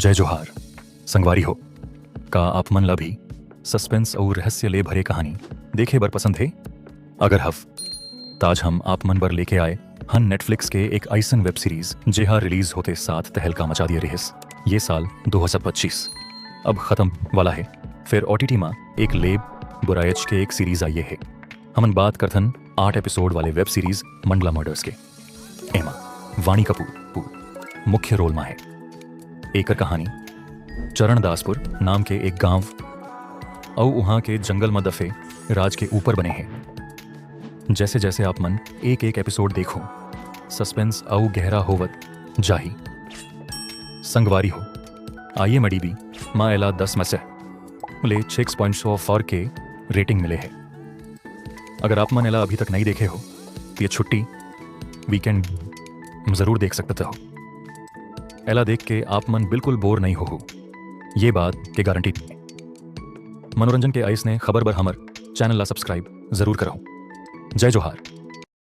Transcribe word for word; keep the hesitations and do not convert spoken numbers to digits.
जय जोहार संगवारी हो। का आप मन ला भी सस्पेंस अउ रहस्य ले भरे कहानी देखे बर पसंद हे? अगर हव, त आज हम आप मन बर लेके आए हन नेटफ्लिक्स के एक अइसन वेब सीरीज, जेहा रिलीज होते साथ तहलका मचा दिए रिहिस। ये साल दो हज़ार पच्चीस अब खत्म वाला हे, फेर ओटीटी मा एक ले बुरायच के एक सीरीज आइए हे। हमन बात करथन आठ एपिसोड वाले वेब सीरीज मंडला मर्डर्स के। एमा वाणी कपूर मुख्य रोल मा हे। एकर कहानी चरणदासपुर नाम के एक गांव अउ उहां के जंगल म दफे राज के ऊपर बने हे। जैसे जैसे आप मन एक एक एपिसोड देखो, सस्पेंस अउ गहरा होवत जाही। संगवारी हो, आईएमडीबी मा एला दस में से ले छः पॉइंट सौ फॉर के रेटिंग मिले हे। अगर आप मन एला अभी तक नहीं देखे हो, तो ये छुट्टी वीकेंड में जरूर देख सकते हो। एला देख के आप मन बिल्कुल बोर नहीं हो, ये बात के गारंटी। मनोरंजन के अइसने खबर बर हमर चैनल ला सब्सक्राइब जरूर करो। जय जोहार।